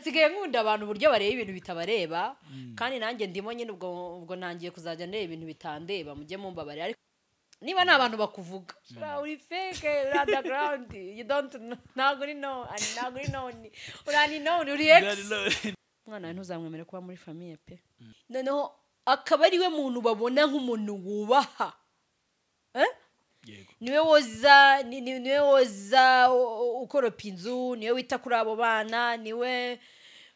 Nsigaye nkunda abantu uburyo bareba ibintu bitabareba, kandi nanjye ndimo nyine ubwo ntangiye kuzajya ndeba ibintu bitandeba, mujye mumbabarira. Ariko niba nta bantu bakuvuga uri fake, uri underground, you don't know, ntabwo uri known, ntabwo uri known, uri unknown, uri ex. Umwana wawe ntuzamwemere kuba muri famille pe. Noneho akaba ari we muntu babona nk'umuntu wubaha. Yego. Niwe woza, niwe woza, ukoropa inzu, niwe wita kuri abo bana, niwe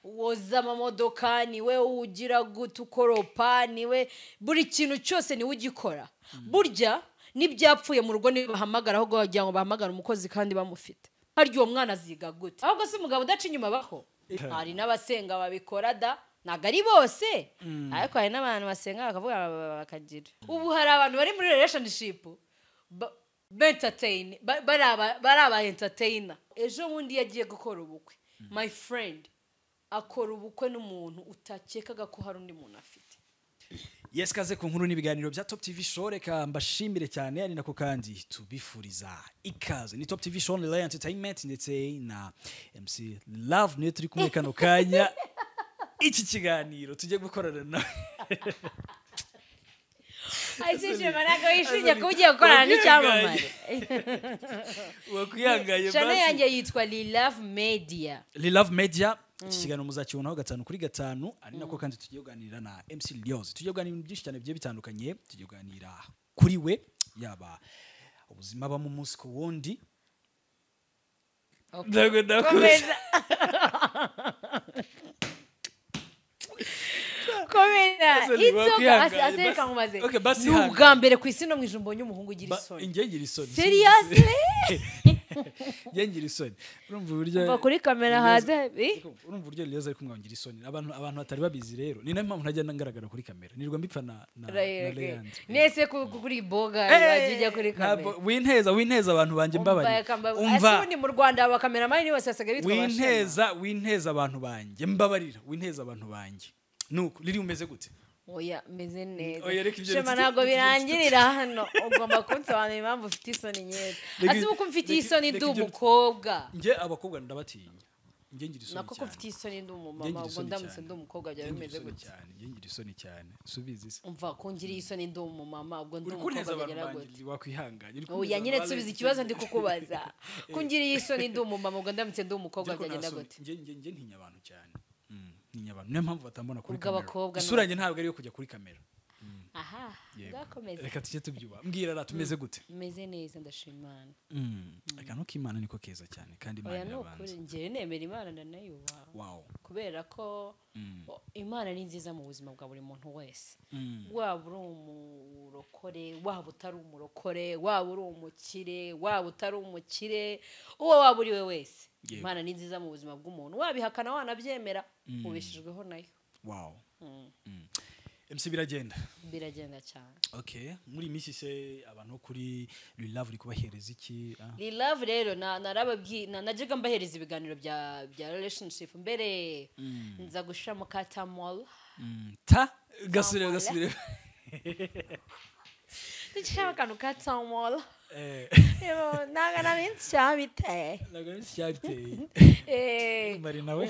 woza amamodoka, niwe ugira gute, ukoropa, niwe buri kintu cyose niwe ugikora. Burya n'ibyapfuye mu rugo niwe bahamagara, ahubwo wagira ngo bahamagare umukozi kandi bamufite. Harya uwo mwana aziga gute? Ahubwo se umugabo udaca inyuma baho? Hari n'abasenga babikora da, ntabwo ari bose, ariko hari n'abantu basenga bakavuga bakagira. Ubu hari abantu bari muri relationship entertain, bari aba entertainer. Ejo bundi yagiye gukora ubukwe, my friend akora ubukwe n'umuntu utakekaga ko hari undi muntu afite. Yes, kaze ku nkuru n'ibiganiro bya Top TV Show. Reka mbashimire cyane, ari nako kandi tubifuriza ikaze. Ni Top TV Show Online Entertainment ndetse na MC Love, niyo turi kumwe kano kanya. Iki kiganiro tujye gukorana nawe. Ayisishima, ntabwo wishimye kuba ugiye gukorana n'icyamamare. Wakwihangaye. Channel Basi. yanjye yitwa Lilove Media. Lilove Media. Iki kiganiro muzakibonaho gatanu kuri gatanu, ari nako kandi tugiye kuganira na MC Lioze. Tugiye kuganira ibintu byinshi cyane bigiye bitandukanye. Tugiye kuganira kuri we, yaba ubuzima abamo umunsi ku wundi. Ntabwo nakuze. Komeza, komeza. Ese It's okay. wakwihanganye, Ase reka basi. nkubaze. Okay, basi Ni hanga. ubwa mbere ku isi no mu ijuru mbonye umuhungu ugira isoni. Njye ngira isoni. Seriously? Njye ngira isoni. Urumva uburyo Umva kuri kamera haze eh? Urumva uburyo Lioze ari kumwe ngira isoni. Abantu batari babizi rero, ni nayo mpamvu ntajya ngaragara kuri kamera, nirwa mbipfa na Leandre. Nese kuri boga wajya ujya kuri Ntabwo kamera. Winteza abantu banjye, mbabarira. Umva, ubundi mu Rwanda abakameramani bose basigaye bitwa Abashema. Winteza abantu banjye, mbabarira, winteza abantu banjye. Nuko riri umeze gute? Oya, meze neza. Oya, reka ibyo Shema, ntabwo birangirira hano, ugomba kunsobanurira impamvu ufite isoni nyinshi. Ase uko mfitiye isoni Reka ndi umukobwa? Njye abakobwa ndabatinya, njye ngira isoni Nako ko cyane. mfitiye isoni ndi Njye umumama, ngira ubwo isoni ndamutse cyane. ndi umukobwa byaba Njye ngira bimeze isoni gute? cyane, njye ngira isoni cyane, subizi se. Umva, ko ngiriye isoni ndi umumama, ubwo ndi Uri kunteza umukobwa abantu byagera banjye, gute? wakwihanganye. Uri Oya, kunteza nyine abantu nsubiza banjye. ikibazo ndi kukubaza. Ko ngiriye isoni ndi umumama, ubwo ndamutse ndi umukobwa Njye ko nta byagenda soni. gute? Njye ntinya abantu cyane. Ntinya abantu, niyo mpamvu batambona kuri Ubwo kamera. abakobwa Isura yanjye ntabwo ari iyo kujya kuri kamera. Aha. Yego. Bwakomeza. Reka tujye tubyubaha. Mbwira ra, tumeze gute? Meze neza, ndashima Imana. Akantu k'Imana niko keza cyane, kandi Imana Oya, ni ukuri, irabanza. njyewe nemera Imana, ndanayubaha, kubera ko Imana ni nziza mu buzima bwa buri muntu wese, waba uri umurokore, waba utari umurokore, waba uri umukire, waba utari umukire, uwo waba uri we wese. Imana ni nziza mu buzima bw'umuntu, wabihakana wanabyemera, ubeshejweho nayo. Wow. MC, biragenda? Biragenda cyane. Okay, muri iyi minsi se abantu bo kuri Love uri kubahereza iki, ah? Love rero narababwiye, najyaga mbahereza ibiganiro bya relationship mbere, nza gushiramo katamol. Ta gasubire. Tamala. Gasubire. Dushyiramo akantu ka tamol. Ntabwo nari cyabiteye. Ntabwo ari cyabiteye. Eh, Mari nawe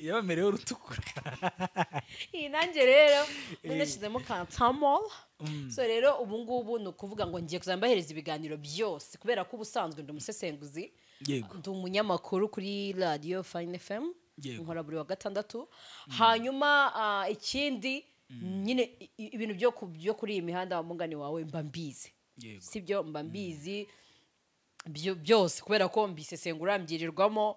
yabamerewe urutukura. Iyi nanjye rero nashyizemo katamol. So rero ubu ngubu ni ukuvuga ngo ngiye kuzajya mbahereza ibiganiro byose, kubera ko ubusanzwe ndi umusesenguzi, ndi umunyamakuru kuri radiyo Fine FM. Nkora buri wa gatandatu. Hanyuma ikindi nyine, ibintu byo kuri iyi mihanda, wa mugani wawe, mba mbizi. Sibyo, mba mbizi byose kubera ko mbisesengura, mbyirirwamo.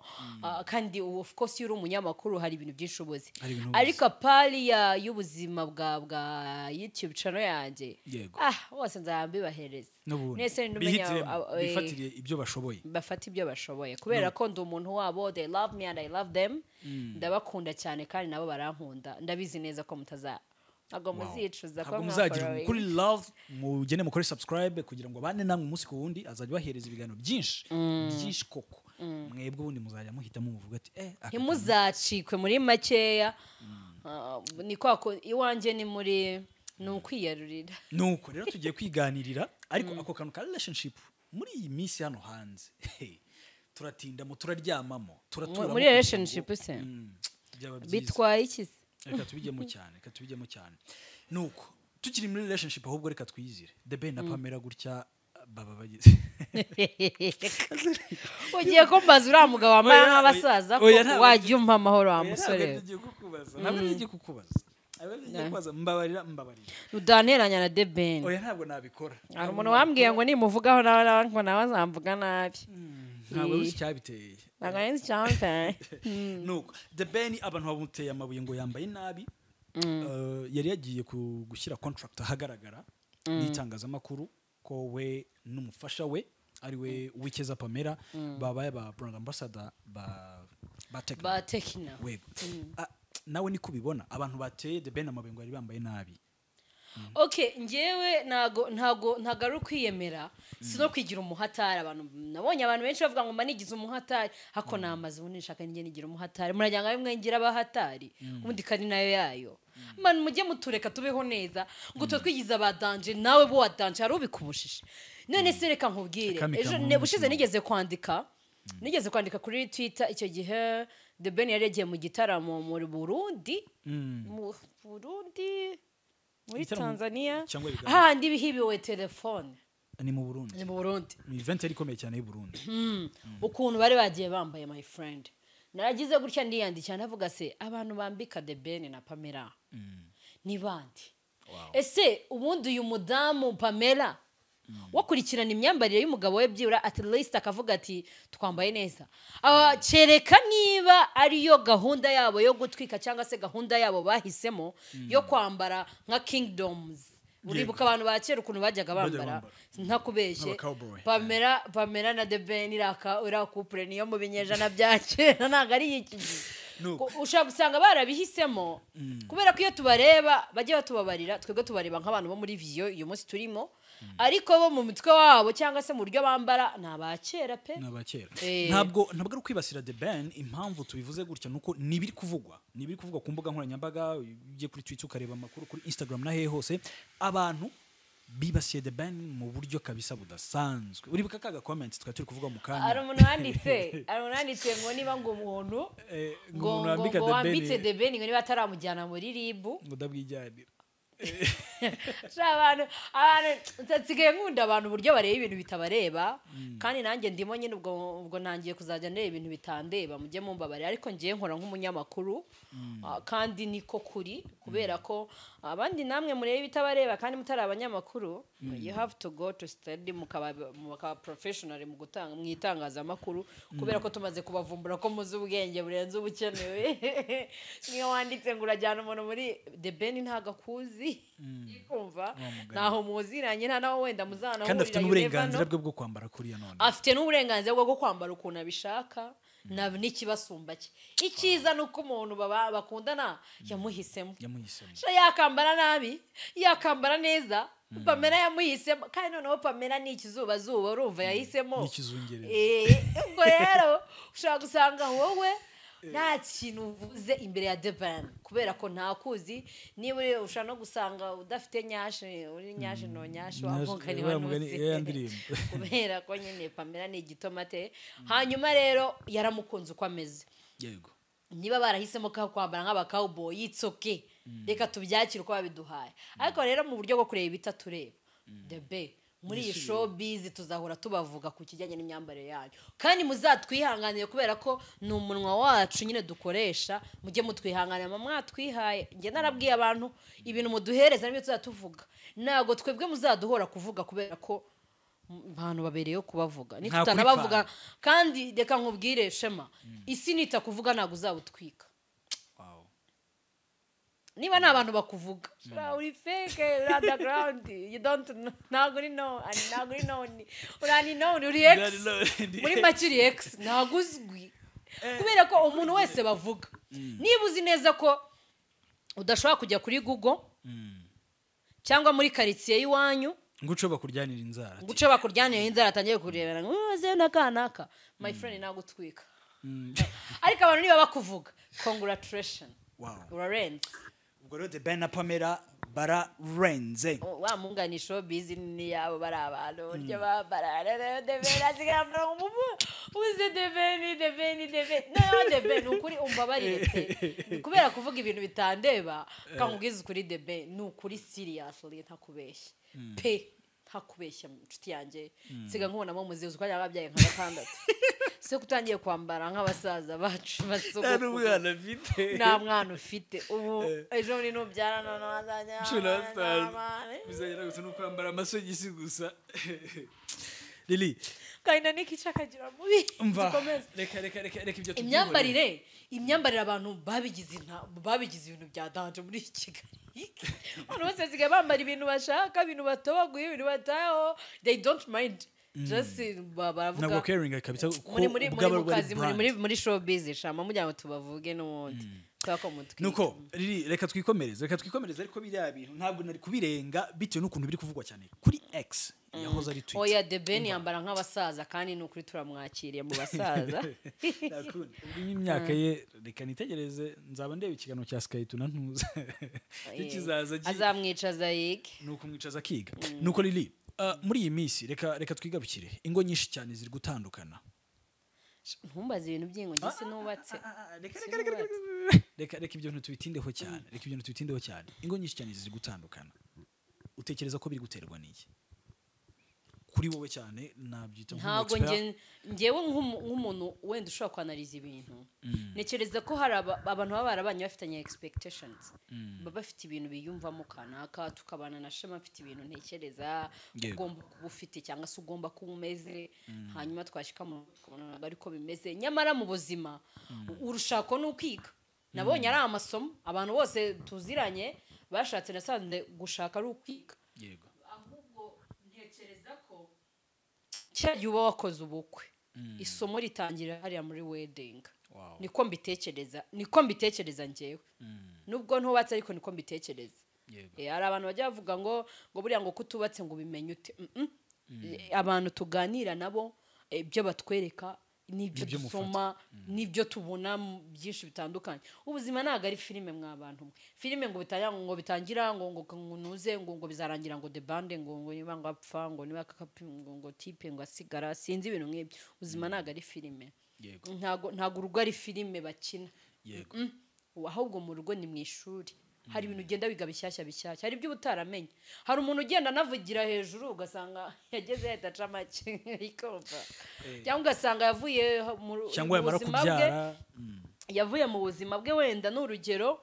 Kandi of course iyo uri umunyamakuru hari ibintu byinshi ubuzi. Hari ibintu ubuzi. Ariko apart ya y'ubuzima bwa YouTube channel yanjye, bose nzaba mbibahereza. N'ubundi Mwese ndumenya bihitiremo, bifatire ibyo bashoboye. Bafata ibyo bashoboye, kubera ko ndi umuntu wabo. They love me and I love them. Ndabakunda cyane kandi nabo barankunda. Ndabizi neza ko mutaza, ntabwo muzicuza ko Ntabwo muzagira mwafollowing. Kuri Love mugende mukore subscribe kugira ngo abane namwe umunsi ku wundi, azajya bahereza ibiganiro byinshi byinshi koko. Mwebwe ubundi muzajya muhitamo, muvuga ati aka Ntimuzacikwe. Muri makeya, ni kwa ko iwanjye ni muri, ni ukwiyarurira. Nuko rero tugiye kwiganirira, ariko ako kantu ka relationship muri iyi minsi hano hanze, turatindamo, turaryamamo, turaturamo Muri kugira relationship se? Byaba byiza. Bitwaye iki se? Reka tubijyemo cyane, reka tubijyemo cyane. Nuko tukiri muri relationship, ahubwo reka twizire The Ben na Pamela gutya baba bageze. Ugiye kumbaza uriya mugabo wambaye Oya, nk'abasaza ko oya, ntabwo- wajya umpa amahoro wa Oya, musore ntabwo we. ngiye kukubaza, ntabwo ngiye kukubaza, ntabwo ngiye kukubaza, mbabarira, mbabarira. Udanteranya na The Ben. Oya, ntabwo nabikora. Hari umuntu wambwiye ngo nimuvugaho nawe ngo nawe azamvuga nabi. Ntabwo uzi icyabiteye. Ntabwo nzi icyamuteye. Nuko The Ben abantu bamuteye amabuye ngo yambaye nabi. Yari yagiye gushyira contract ahagaragara n'itangazamakuru ko we n'umufasha we, ari we Uwicyeza Pamela, babaye ba brand ambassador ba Tecno. Ba Tecno. Wego. Ah, nawe niko ubibona, abantu bateye The Ben amabuye ngo yari bambaye nabi? Okay, njyewe ntago ari ukwiyemera, si no kwigira umuhatari. Abantu nabonye, abantu benshi bavuga ngo mba nigize umuhatari, hako namaze ubundi nshaka njye nigira umuhatari, muragira ngo bimwe ngira abahatari, ubundi kari nayo yayo. Man, mujye mutureka tubeho neza, ngo tuba twigize aba danger. Nawe bo wa danger hari ubikubushije? None se reka nkubwire. Akami Ejo kamuha bushize umutima. nigeze kwandika kuri Twitter, icyo gihe The Ben yari yagiye mu gitaramo muri Burundi, mu Burundi, muri Tanzania, cyangwa Uganda. Hahandi bihibiwe telefone. Ni mu Burundi. Ni mu Burundi. Ni event yari ikomeye cyane y'u Burundi. Ukuntu bari bagiye bambaye, my friend, naragize gutya ndiyandikira, ndavuga: "Se abantu bambika The Ben na Pamela ni bande?" Ese ubundi uyu mudamu Pamela wakurikirana imyambarire y'umugabo we, byibura at least akavuga ati: "Twambaye neza"? Aba, kereka niba ariyo gahunda yabo yo gutwika, cyangwa se gahunda yabo bahisemo yo kwambara nka kingdoms. Uribuka abantu ba kera ukuntu bajyaga Bajyaga bambara? bambara. Ntakubeshye, Nk'aba cowboy. Pamela na The Ben, iriya couple niyo mu binyejana bya kera, ntabwo ari iki gihe. Nuko. Ushobora gusanga barabihisemo kubera ko iyo tubareba, bajya batubabarira, twebwe tubareba nk'abantu bo muri vision uyu munsi turimo, ariko bo mu mitwe wabo cyangwa se mu buryo bambara ni aba kera pe. Ni abakera. Ntabwo ari ukwibasira The Ben. Impamvu tubivuze gutya nuko ni ibiri kuvugwa ku mbuga nkoranyambaga. Ugiye kuri Twitter ukareba amakuru, kuri Instagram na hehe hose, abantu bibasiye The Ben mu buryo kabisa budasanzwe. Uribuka kaga comment twari turi kuvuga mu kanya? Hari umuntu wanditse ngo niba ngo umuntu ngo ngo umuntu ngo wambika ngo The Ben wambitse The Ben, ngo niba ataramujyana muri RIB. Ngo ndabwijyanira. Sha, abantu nsigaye nkunda abantu uburyo bareba ibintu bitabareba, kandi nanjye ndimo nyine. Ubwo ntangiye kuzajya ndeba ibintu bitandeba, mujye mumbabarira, ariko ngiye nkora nk'umunyamakuru. Kandi niko kuri, kubera ko abandi namwe mureba ibitabareba kandi mutari abanyamakuru, you have to go to study, mukaba professional mu gutanga mu itangazamakuru, kubera ko tumaze kubavumbura ko muzi ubwenge burenze ubukenewe. Niyo wanditse ngo urajyana umuntu muri The Ben, ntago akuzi, kumva Mugani. ntaho muziranye, nta naho wenda muzanahurira, Kandi afite you never n'uburenganzira know. bwe bwo kwambara kuriya none. Afite n'uburenganzira bwo kwambara ukuntu abishaka n'ikibasumba cye. Icyiza ni uko umuntu baba bakundana yamuhisemo. Yamuhisemo. Sha, yakambara nabi, yakambara neza, Pamela yamuhisemo. Kandi noneho Pamela ni ikizubazuba, urumva yahisemo. Ni ikizungerezi. Ubwo rero ushobora gusanga wowe nta kintu uvuze imbere ya The Ben kubera ko ntakuzi. Niba ushobora no gusanga udafite nyashe, uri nyashe no nyashe wa mugani wa wa mugani, Ntuzi. ya ndirimbo. Kubera ko nyine Pamela ni igitomate. Hanyuma rero yaramukunze uko ameze. Niba barahisemo ko kwambara nk'abakawuboyi, it's okay, reka tubyakire uko babiduhaye. Ariko rero mu buryo bwo kureba ibitatureba, The Ben, muri iyi showbiz tuzahora tubavuga ku kijyanye n'imyambarire yanyu, kandi muzatwihanganire kubera ko ni umunwa wacu nyine dukoresha. Mujye mutwihanganira, mama mwatwihaye. Njye narabwiye abantu, ibintu muduhereza nibyo tuzatuvuga, ntabwo twebwe muzaduhora kuvuga, kubera ko abantu babereyeho kubavuga. Nta Nitutanabavuga kandi, reka nkubwire Shema, isi nita kuvuga ntabwo uzabutwika. Niba nta bantu bakuvuga, uri fake, uri underground, you don't know, ntabwo uri known, ntabwo uri known, uri unknown, uri ex. Muri make uri ex, ntabwo uzwi, kubera ko umuntu wese bavuga, niba uzi neza ko udashobora kujya kuri Google cyangwa muri karitsiye y'iwanyu ngo uce bakuryanira inzara ati, guca bakuryanira inzara, atangiye kurebera ngo uze n'aka, my friend, ntabwo utwika. Ariko abantu niba bakuvuga, congratulation, urarenze. Ubwo rero The Ben na Pamela Bararenze. Wa mungani showbiz ni yabo bari abantu buryo bambara rero The Ben asigaye yambara nk'umubu uze The Ben The Ben The Ben no The Ben, ukuri umbabarire pe, kubera kuvuga ibintu bitandeba kankubwiza ukuri. The Ben ni ukuri, seriously, ntakubeshya pe, ntakubeshya inshuti yanjye, nsiga nkubonamo muzizi uko yababyaye nka batandatu, se kutangiye kwambara nk'abasaza bacu basogokuru? Mwana afite. Nta mwana ufite ubu, ejo bundi nubyara noneho azajya 15 bizagera gusa no kwambara amasogisi gusa, Lili. Gahinda n'ikica akagira mubi. Umva. Dukomeze. Reka reka reka reka ibyo tubyihorere. Imyambarire abantu babigize ibintu bya danger muri Kigali. Abantu bose basigaye bambara ibintu bashaka, ibintu batobaguye, ibintu bataho, they don't mind, just baravuga. Ntabwo caring kabisa ko Muri muri muri ubwabo mu bari kazi muri brand. muri showbiz shama mugira ngo tubavuge n'ubundi kubera ko mutwite. Nuko Lili, reka twikomereze, reka twikomereze, ariko biriya bintu ntabwo nari kubirenga bitewe n'ukuntu biri kuvugwa cyane kuri X yahoze ari Twitter. Oya, The Ben yambara nk'abasaza kandi ni ukuri turamwakiriye mu basaza. Nakunda. Ubwo imyaka ye, reka nitegereze, nzaba ndeba ikiganiro cya Sky na ntuza kizaza Azamwicaza yige. Ni ukumwicaza akiga. Nuko Lili, muri iyi minsi reka twigarukire ingo nyinshi cyane ziri gutandukana. Ntumbaze ibintu by'ingo, njye sinubatse. Reka reka reka reka reka reka ibyo bintu tubitindeho cyane, reka ibyo bintu tubitindeho cyane. Ingo nyinshi cyane ziri gutandukana, utekereza ko biri guterwa n'iki kuri wowe cyane? Nabyita Ntabwo nk'umu expert. Ngewe nk'umuntu wenda ushobora kwanariza ibintu, ntekereza ko hari abantu baba barabanye bafitanye expectations, baba bafite ibintu biyumvamo kanaka. Tukabana na Shema mfite ibintu ntekereza ugomba kuba ufite cyangwa se ugomba kuba umeze, hanyuma twashyika mu rugo tukabona ntabwo ariko bimeze. Nyamara mu buzima urushako ni ukwiga. Nabonye ari amasomo. Abantu bose tuziranye bashatse, nasanze gushaka ari ukwiga. Ahubwo ntekereza ko cya gihe uba wakoze ubukwe, isomo ritangira hariya muri wedding. Niko mbitekereza, niko mbitekereza njyewe, nubwo ntubatse ariko niko mbitekereza. Hari abantu bajya bavuga ngo buriya ngo kutubatse ngo ubimenye ute? Abantu tuganira nabo, ibyo batwereka n'ibyo Nibyo mufata. dusoma n'ibyo tubona byinshi bitandukanye. Ubuzima ntabwo ari filime mwa bantu mwe, filime ngo bitangira ngo nuze ngo bizarangira ngo the bande ngo niba ngo apfa, ngo niba kakapi ngo type ngo asigara, sinzi, ibintu nk'ibyo. Ubuzima ntabwo ari filime. Ntabwo urugo ari filime bakina. Ahubwo mu rugo ni mu ishuri. Hari ibintu ugenda wiga bishyashya bishyashya, hari ibyo uba utaramenya. Hari umuntu ugenda anavugira hejuru ugasanga yageze yahita aca make ikumva, cyangwa ugasanga yavuye mu Cyangwa mu yamara buzima bwe kubyara. Yavuye mu buzima bwe, wenda ni urugero,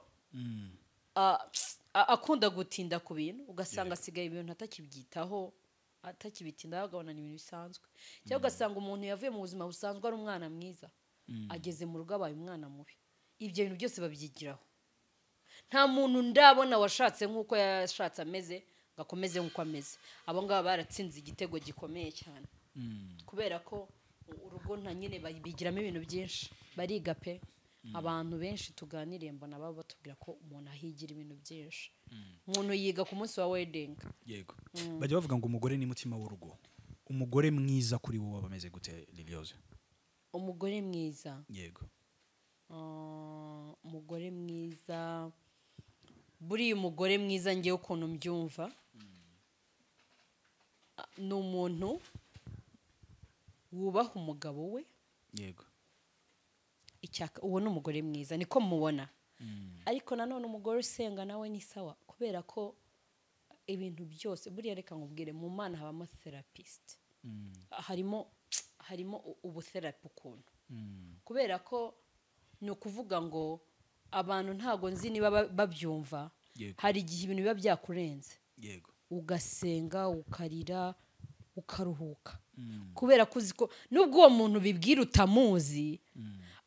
akunda gutinda ku bintu, ugasanga asigaye ibintu atakibyitaho, atakibitindaho, agabona ni ibintu bisanzwe. Cyangwa ugasanga umuntu yavuye mu buzima busanzwe ari umwana mwiza, ageze mu rugo abaye umwana mubi. Ibyo bintu byose babyigiraho. Nta muntu ndabona washatse nk'uko yashatse ameze ngo akomeze nk'uko ameze. Abo ngabo baratsinze igitego gikomeye cyane, kubera ko urugo nta nyine bigiramo ibintu byinshi, bariga pe. Abantu benshi tuganiriye mbona baba batubwira ko umuntu ahigira ibintu byinshi, umuntu yiga ku munsi wa wedding. Yego, bajya bavuga ngo umugore ni mutima w'urugo. Umugore mwiza kuri wowe aba ameze gute, Liliose? Umugore mwiza? Yego. Umugore mwiza, buriya umugore mwiza ngewe ukuntu mbyumva, ni umuntu wubaha umugabo we. Icyaka uwo ni umugore mwiza, niko mubona. Ariko nanone umugore usenga nawe ni sawa, kubera ko ibintu byose buriya, reka nkubwire, mu Mana habamo therapist, harimo ubutherapy ukuntu, kubera ko ni ukuvuga ngo abantu ntago nzi niba babyumva. Hari igihe ibintu biba byakurenze, ugasenga, ukarira, ukaruhuka, kubera ko uzi ko nubwo uwo muntu bibwira utamuzi,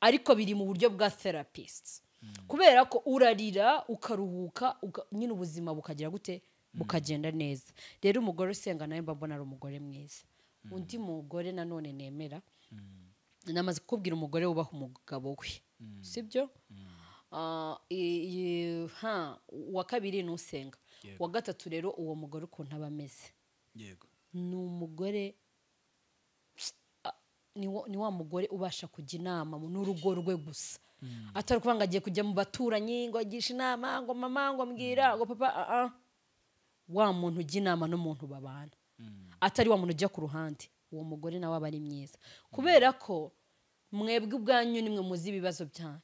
ariko biri mu buryo bwa therapist, kubera ko urarira ukaruhuka, nyine ubuzima bukagira gute, bukagenda neza. Rero umugore usenga nawe mba mbona ari umugore mwiza. Undi mugore nanone nemera, namaze kukubwira umugore wubaha umugabo we, sibyo? Uwa kabiri ni usenga. Uwa gatatu rero, uwo mugore ukuntu aba ameze, ni umugore ni wa mugore ubasha kujya inama n'urugo rwe gusa, atari ukuvuga ngo agiye kujya mu baturanyi ngo agishe inama, ngo mama, ngo mbwira, ngo papa. Ah, ah. Wa muntu ujya inama n'umuntu babana, atari wa muntu ujya ku ruhande, uwo mugore nawe aba ari mwiza, kubera ko mwebwe ubwanyu nimwe muzi ibibazo byanyu.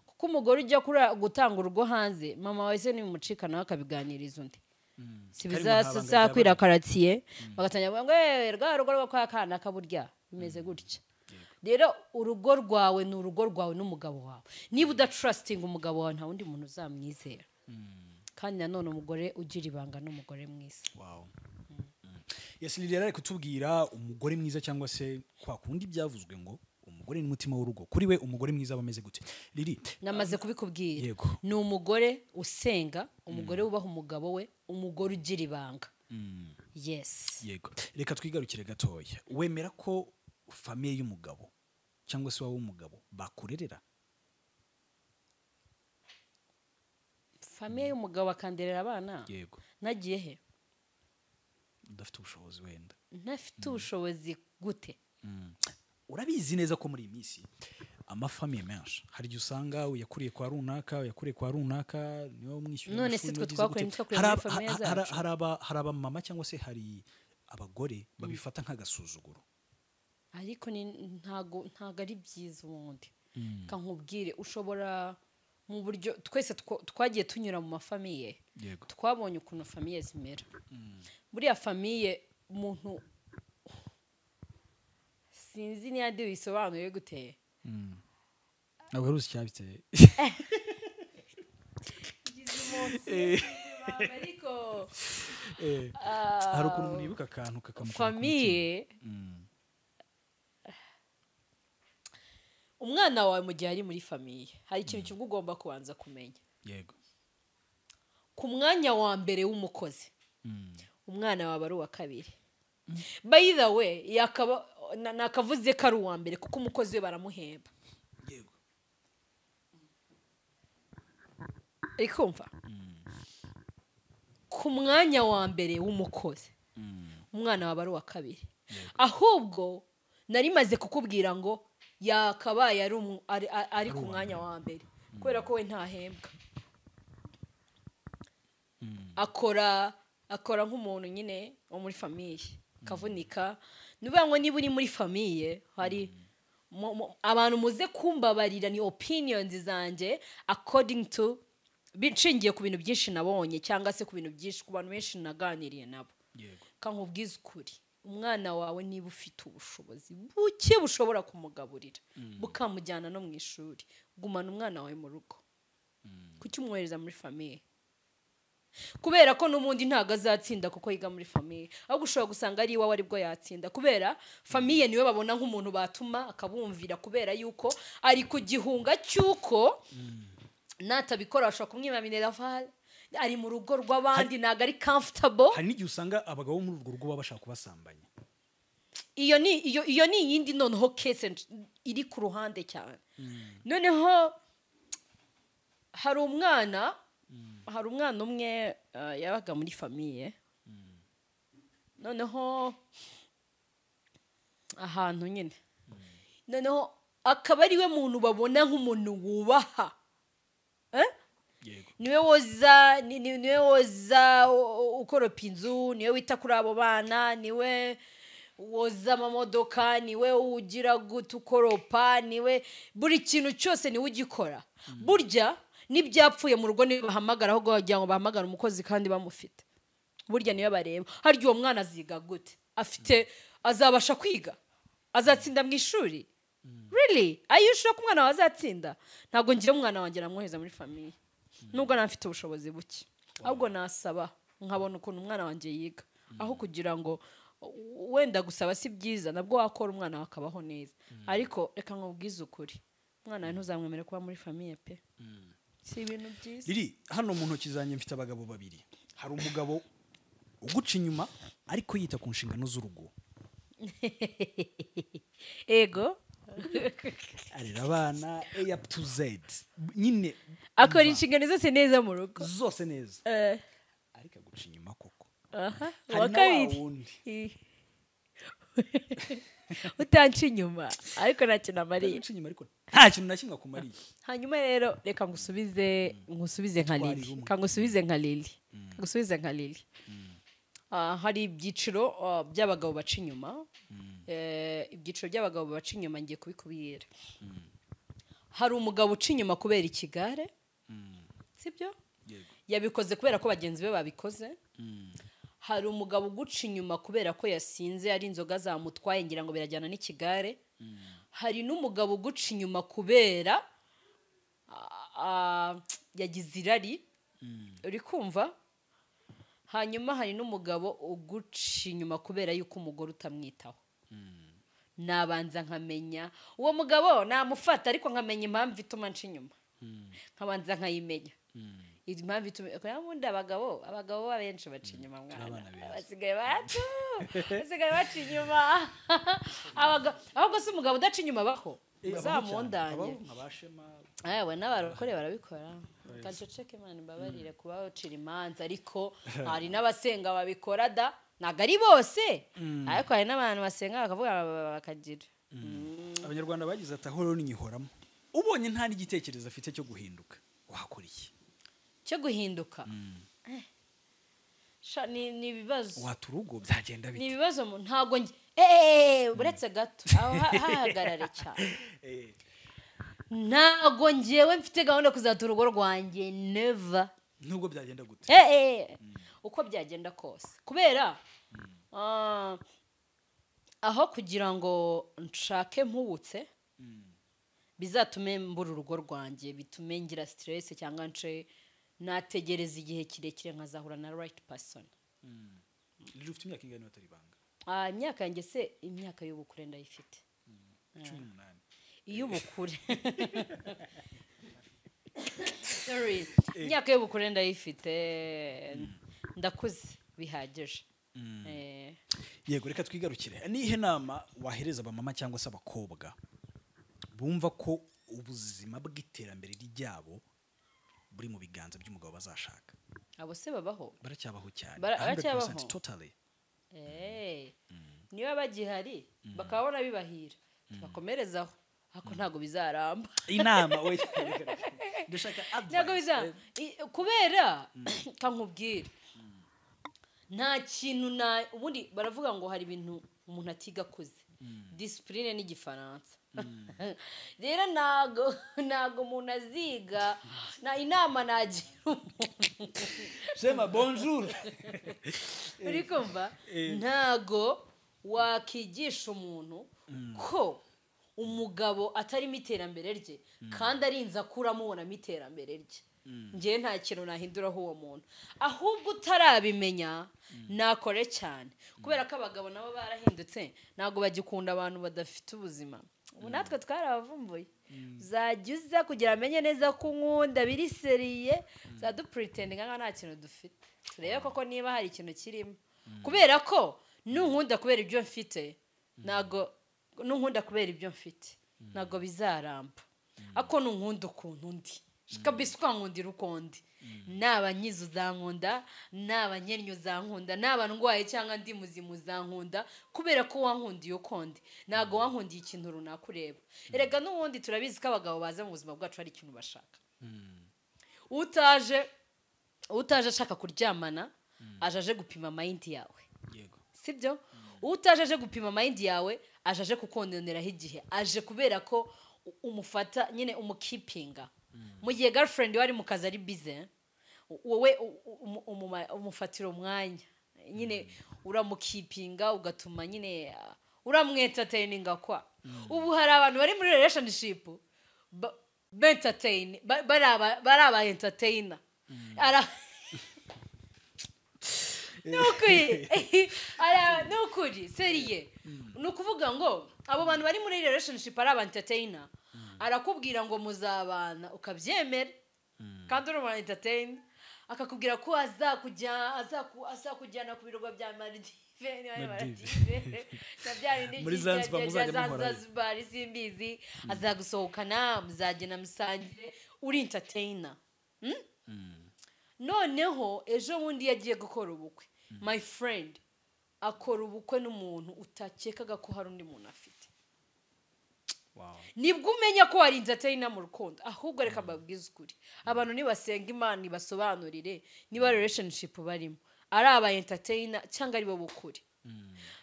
Kuko umugore ujya gutanga urugo hanze, mama wawe se nimucika nawe akabiganiriza undi, si bizakwira karatiye, bagatangira ngo rwa rugo rwo kwa kana kaburya bimeze gutya. Rero urugo rwawe ni urugo rwawe n'umugabo wawe. Niba udatrusting umugabo wawe, nta wundi muntu uzamwizera. Kandi nanone umugore ugira ibanga n'umugore mwiza. Wow. Yes, Lili yari kutubwira umugore mwiza, cyangwa se kwa kundi byavuzwe ngo umugore ni umutima w'urugo. Kuri we umugore mwiza bameze gute? Lili, namaze kubikubwira. Ni umugore usenga, umugore wubaha umugabo we, umugore ugira ibanga. Yes. Yego. Reka twigarukire gatoya. Wemera ko famille y'umugabo cyangwa se wawe umugabo bakurerera? Famille y'umugabo bakanderera abana? Yego. Nagiye he? Udafite ubushobozi wenda. Ntafite ubushobozi gute? Urabizi neza ko muri iyi minsi amafamiye menshi hari igihe usanga uyakuriye kwa runaka, uyakuriye kwa runaka, niwe umwishyura. None se twe twakuriye muri famille zacu? Hari abamama cyangwa se hari abagore babifata nk'agasuzuguro. Ariko ntago ari byiza ubundi. Kankubwire, ushobora mu buryo twese twagiye tunyura mu mafamiye, twabonye ukuntu famiye zimera. Buriya famiye umuntu sinzi niya ndi bisobanuye gute. Ntabwo ari ucyabiteye. Ariko hari ukuntu umuntu yibuka akantu kakamukora. Famiye umwana wawe mu gihe ari muri famiye hari ikintu kimwe ugomba kubanza kumenya. Yego. Ku mwanya wa mbere w'umukozi, umwana wawe ari uwa kabiri. By the way, yakaba nakavuze ko ari uwa mbere kuko umukozi we baramuhemba. Yego. Ikumva. Ku mwanya wa mbere w'umukozi, umwana wawe ari uwa kabiri. Ahubwo nari maze kukubwira ngo yakabaye ari ku mwanya wa mbere kubera ko we ntahembwa. Akora nk'umuntu nyine wo muri famiye, kavunika. Nuvuga ngo niba uri muri famiye hari abantu muze kumbabarira, ni opinions zanjye according to binshingiye ku bintu byinshi nabonye cyangwa se ku bintu byinshi ku bantu benshi naganiriye nabo. Yego. Kankubwiza ukuri, umwana wawe niba ufite ubushobozi buke bushobora kumugaburira bukamujyana no mu ishuri, gumana umwana wawe mu rugo. Kuki umwohereza muri famiye? Kubera ko n'ubundi ntago azatsinda kuko yiga muri famiye, ahubwo ushobora gusanga ari iwawe aribwo yatsinda, kubera famiye niwe babona nk'umuntu batuma akabumvira, kubera yuko ari ku gihunga cy'uko natabikora ashobora kumwima minerval, ari mu rugo rw'abandi ntago ari comfortable. Hari n'igihe usanga abagabo muri urwo rugo baba bashaka kubasambanya. Iyo ni iyindi noneho case iri ku ruhande cyane. Noneho hari umwana umwe yabaga muri famiye. Noneho ahantu nyine, noneho akaba ari we muntu babona nk'umuntu wubaha. Yego. Niwe woza, niwe woza ukoropa inzu, niwe wita kuri abo bana, niwe woza amamodoka, niwe ugira gutukoropa, niwe buri kintu cyose niwe ugikora. Burya nibyapfuye mu rugo niwe bahamagara, aho kugira ngo bahamagare umukozi kandi bamufite. Burya niwe bareba. Harya uwo mwana aziga gute? Afite azabasha kwiga? Azatsinda mu ishuri? Really? Are you sure ko umwana wawe azatsinda? Ntabwo ngira umwana wanjye namwohereza muri famiye, nubwo nafite ubushobozi buke. Ahubwo nasaba nkabona ukuntu umwana wanjye yiga, aho kugira ngo wenda gusaba si byiza, nabwo wakora umwana wakabaho neza. Ariko reka nkubwize ukuri, umwana wawe ntuzamwemere kuba muri famiye pe. Si ibintu byiza. Lili, hano mu ntoki zanjye mfite abagabo babiri. Hari umugabo uguca inyuma ariko yita ku nshingano z'urugo. Ego. Arera abana A up to Z. Nyine akora inshingano zose neza mu rugo. Zose neza. Ariko aguca inyuma koko. Aha. Wa kabiri. Utanca inyuma ariko nta kintu amariye. Utanca inyuma ariko nta kintu na kimwe akumariye. Hanyuma rero reka ngusubize nka Lili. Kangusubize nka Lili. Kangusubize nka Lili. Hari ibyiciro by'abagabo baca inyuma. Ibyiciro by'abagabo baca inyuma ngiye kubikubwira. Hari umugabo uca inyuma kubera ikigare. Sibyo? Yabikoze kubera ko bagenzi be babikoze. Hari umugabo uguca inyuma kubera ko yasinze ari inzoga zamutwaye ngira ngo birajyana n'ikigare. Hari n'umugabo uguca inyuma kubera yagize irari. Uri kumva? Hanyuma hari n'umugabo uguca inyuma kubera yuko umugore utamwitaho. Nabanza nkamenya uwo mugabo namufata ariko nkamenya impamvu ituma nca inyuma. Nkabanza nkayimenya. Impamvu ituma ubundi abagabo abenshi baca inyuma mwana. Basigaye baca inyuma. Ahubwo se umugabo udaca inyuma baho uzamundanye. Ayewe n'abarokore barabikora. Kanceceke Imana imbabarire kubacira imanza ariko hari n'abasenga babikora da ntago ari bose ariko hari n'abantu basenga bakavuga bakagira. Abanyarwanda bagize ati aho rero ninyihoramo. Ubonye nta n'igitekerezo afite cyo guhinduka wakora iki? Cyo guhinduka sha ni ibibazo. Waturugo byagenda bite? Ni ibibazo ntago uretse gato aho hahagarare cyane. Ntago ngewe mfite gahunda kuzatura urugo rwanjye never. Nubwo byagenda gute? Uko byagenda kose kubera aho kugira ngo nshake mpubutse bizatume mbura urugo rwanjye bitume ngira stress cyangwa nce nategereza igihe kirekire nkazahura na right person. Lili ufite imyaka ingana atari banga? Imyaka yanjye se imyaka y'ubukure ndayifite. 18. Iy'ubukure. Sorry. Imyaka y'ubukure ndayifite ndakuze bihagije. Yego reka twigarukire. Nihe nama wahereza abamama cyangwa se abakobwa bumva ko ubuzima bw'iterambere ryabo buri mu biganza by'umugabo bazashaka? Abo se babaho? Baracyabaho cyane. Baracyabaho totally. Niba bagihari bakabona bibahira bakomerezaho ako ntago bizaramba. Inama we dushaka advice. Ntago bizaramba kubera kankubwira nta kintu na ubundi baravuga ngo hari ibintu umuntu atiga kuze. Discipline n'igifaransa. Rero ntago umuntu aziga na inama nagira umuntu. Shema bonjour. Uri kumva? Ntago wakigisha umuntu ko umugabo atarimo iterambere rye kandi arinza akuramubonamo iterambere rye. Ngewe nta kintu nahinduraho uwo muntu. Ahubwo utarabimenya nakore cyane kubera ko abagabo nabo barahindutse ntago bagikunda abantu badafite ubuzima. Ubu natwe twarabavumbuye. Uzajya uza kugira amenye neza ko unkunda biri seriye zadupretendinga nka nta kintu dufite. Turebe koko niba hari ikintu kirimo. Kubera ko nunkunda kubera ibyo mfite ntago nunkunda kubera ibyo mfite ntago bizaramba. Ako nunkunda ukuntu ndi kabisa ukankundira uko ndi. Naba nkize uzankunda, naba nkennye uzankunda, naba ndwaye cyangwa ndi muzima uzankunda kubera ko wankundiye uko ndi. Ntago wankundiye ikintu runaka ureba. Erega n'ubundi turabizi ko abagabo baza mu buzima bwacu hari ikintu bashaka. Utaje ashaka kuryamana aje gupima mind yawe. Yego. Sibyo? Utaje aje gupima mind yawe aje kukononeraho igihe aje kubera ko umufata nyine umukipinga. Mu gihe girlfriend wari mu kazi ari busy wowe umufatira umwanya nyine uramukipinga ugatuma nyine uramwentertaininga kwa. Ubu hari abantu bari muri relationship entertain baraba entertainer. Nukuri seriye. Nukuvuga ngo abo bantu bari muri relationship ari aba entertainer. Arakubwira ngo muzabana ukabyemera kandi uri umu entertainer akakubwira ko azakujyana ku birwa bya Maldives muri Zanzibar muzajya muhora Zanzibar simbizi azagusohokana muzagena musangire uri entertainer. Noneho ejo bundi yagiye gukora ubukwe my friend Akora ubukwe n'umuntu utakekaga ko hari undi muntu afite. Nibwo umenya ko hari entertainer mu rukundo. Ahubwo reka mbabwize ukuri, abantu nibasenga Imana ibasobanurire niba relationship barimo ari aba entertainer cyangwa ari bo bukuri.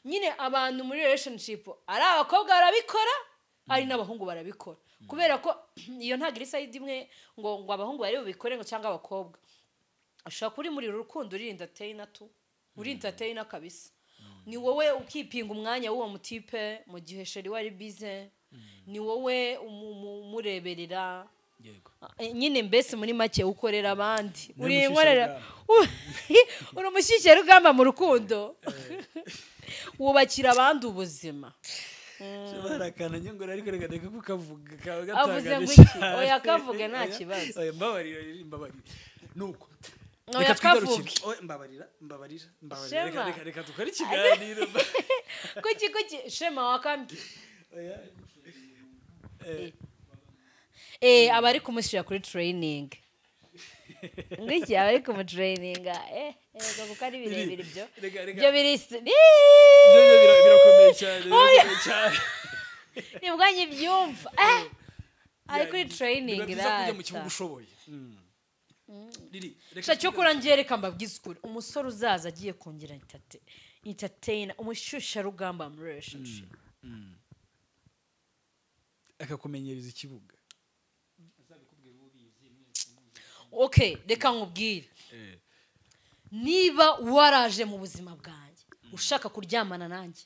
Nyine abantu muri relationship ari abakobwa barabikora, ari n'abahungu barabikora, kubera ko iyo ntago iri side imwe ngo abahungu bari bubikore ngo cyangwa abakobwa. Ashobora kuri muri rukundo uri entertainer tu, uri entertainer kabisa. Ni wowe ukipinga umwanya w'uwo mutipe mu gihe chéri wari busy, ni wowe umureberera. Yego. Nyine mbese muri make ukorera abandi, Ni uri inkorera, uri umushyushyarugamba mu rukundo, wubakira abandi ubuzima. Barakana nyongora, ariko reka reka kukavuga kaba Avuze gatangaje ngo iki? cyane. Oya, kavuge nta kibazo. Oya, mbabarira riri, mbabarira. Nuko Oya, reka twigarukire. kavuge. Oya, mbabarira, mbabarira, mbabarira. Reka Shema. reka dukore ikiganiro. Kuki Shema wakambye? Oya. Abari kumushyira kuri training, ngiki abari kumutraininga, kuko ari birebire ibyo. Reka reka Ibyo biri Ibyo birakomeye cyane, Oya. birakomeye cyane. Nibwo nkibyumva, ari kuri training. Biba byiza kujya mu kibuga Rata. ushoboye. Riri, reka Sha, cyokora njye reka mbabwize ukuri, umusore uzaza agiye kongera entertainer, umushyushyarugamba muri relationship, akakumenyereza ikibuga. Okay, reka nkubwire, niba waraje mu buzima bwanjye ushaka kuryamana nanjye,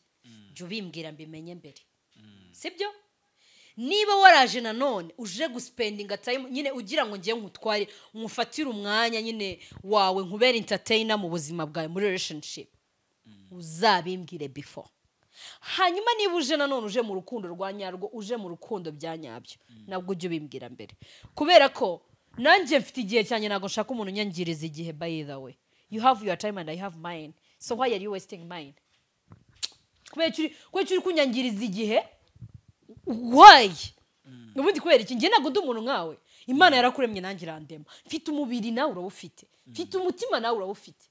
jya ubimbwira mbimenye mbere, sibyo? Niba waraje nanone uje guspendinga time nyine ugira ngo ngiye nkutware, nkufatire umwanya nyine wawe, nkubere entertainer mu buzima bwawe muri relationship, uzabimbwire before. Hanyuma niba uje nanone uje mu rukundo rwa nyarwo, uje mu rukundo bya nyabyo, nabwo ujye ubimbwira mbere, kubera ko nanjye mfite igihe cyanjye. Ntabwo nshaka umuntu unyangiriza igihe. By the way, you have your time and I have mine, so why are you wasting mine? Kubera iki uri kunyangiriza igihe? Why? Ubundi kubera iki? Njye ntabwo ndi umuntu nkawe. Imana yarakuremye, nanjye irandema. Mfite umubiri, nawe urawufite. Mfite umutima, nawe urawufite.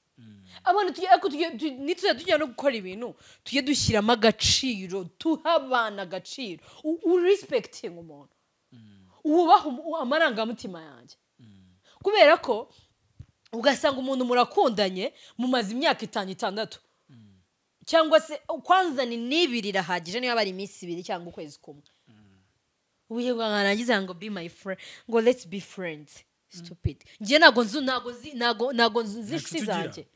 Abantu ariko nitujya tujya no gukora ibintu, tujye dushyiramo agaciro, tuha abana agaciro, urespecting umuntu, wubaha amarangamutima yanjye, kubera ko ugasanga umuntu murakundanye, mumaze imyaka 5, 6, cyangwa se kwanza ni n'ibiri irahagije, niba ari iminsi 2 cyangwa ukwezi kumwe, ubuye bwarangiza ngo "Be my friend," ngo "Let's be friends." Stupid. Njye ntabwo nzi, ntabwo nzi, ntabwo nzi inshuti Inshuti ugira. zanjye.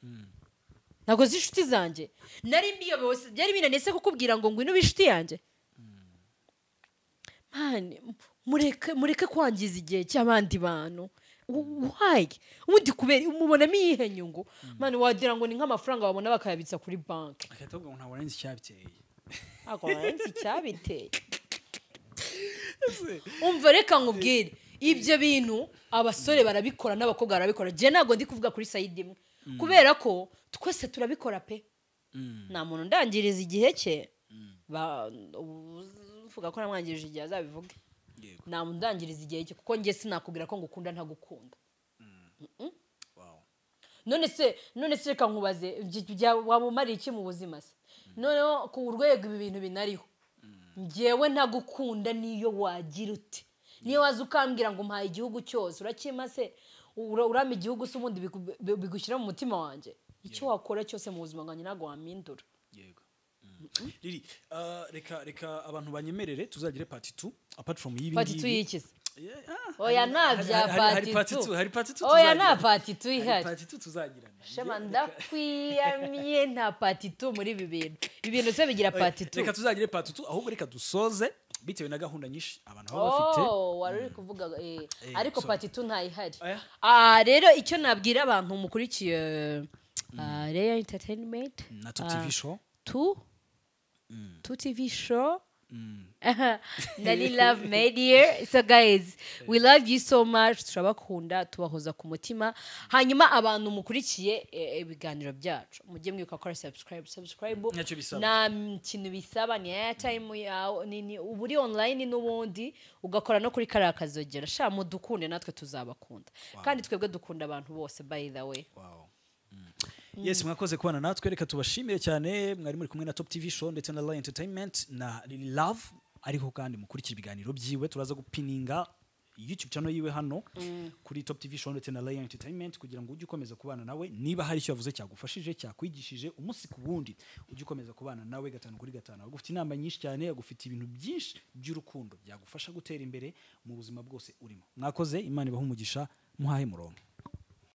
Ntabwo nzi inshuti zanjye. Nari mbiyobewe se? Byari binaniye se kukubwira ngo ngwino ube inshuti yanjye? Man, mureke, mureke kwangiza igihe cy'abandi bantu. Why? Ubundi kubera umubonamo iyihe nyungu? Man, wagira ngo ni nk'amafaranga babona bakayabitsa kuri banki. Agahita avuga ngo ntabwo nzi icyabiteye. Ntabwo nzi icyabiteye. Umva, reka nkubwire, ibyo bintu abasore barabikora n'abakobwa barabikora. Njye ntabwo ndi kuvuga kuri side imwe, kubera ko twese turabikora pe. Nta muntu ndangiriza igihe cye. Uvuga ko namwangirije igihe azabivuge. Nta muntu ndangiriza igihe cye, kuko njye sinakubwira ko ngukunda ntagukunda. None se reka nkubaze, waba umariye iki mu buzima se? Noneho ku rwego ibi bintu binariho, njyewe ntagukunda, niyo wagira ute, niyo waza ukambwira ngo mpaye igihugu cyose, urakima se? Urama igihugu se ubundi bigushyira mu mutima wanjye? Icyo wakora cyose mu buzima bwanjye, ntabwo wampindura. Yego. Riri, reka abantu banyemerere tuzagire part 2 apart from y'ibi Part 2 ngibi. y'iki se? Yeah, ah, Oya, nta bya hari part part 2. 2, hari part 2. Oya, nta part 2 Hari ihari. part 2 tuzagirana. Shema, ndakwiyamye, nta part 2 muri ibi bintu. Ibi bintu se bigira Oya, part 2? reka tuzagire part 2. Ahubwo reka dusoze bitewe na gahunda nyinshi abantu baba bafite. Oh, wari uri kuvuga, ariko part 2 ntayihari. Oya. Ah, rero icyo nabwira abantu mukurikiye Leya Entertainment Na Top TV Show. Two TV Show Nani Love Media. So guys, we love you so much. Turabakunda, tubahoza ku mutima. Hanyuma abantu mukurikiye ibiganiro byacu, mujye mwibuka gukora subscribe. Subscribe Ntacyo bisaba. Nta kintu bisaba, ni airtime yawe, ni uba uri online n'ubundi ugakora no kuri kariya kazogera. Sha, mudukunde natwe tuzabakunda, kandi twebwe dukunda abantu bose, by the way. Wow. Yes, mwakoze kubana natwe. Reka tubashimire cyane. Mwari muri kumwe na Top TV Show ndetse na Lion Entertainment na Lily Love, ariko kandi mukurikira ibiganiro byiwe. Turaza gupininga YouTube channel yiwe hano kuri Top TV Show ndetse na Lion Entertainment, kugira ngo ujye ukomeza kubana nawe. Niba hari icyo yavuze cyagufashije, cyakwigishije umunsi ku wundi, ujye ukomeza kubana nawe gatanu kuri gatanu. Agufite inama nyinshi cyane, agufite ibintu byinshi by'urukundo byagufasha gutera imbere mu buzima bwose urimo. Mwakoze, Imana ibahe umugisha, muhahe muronke.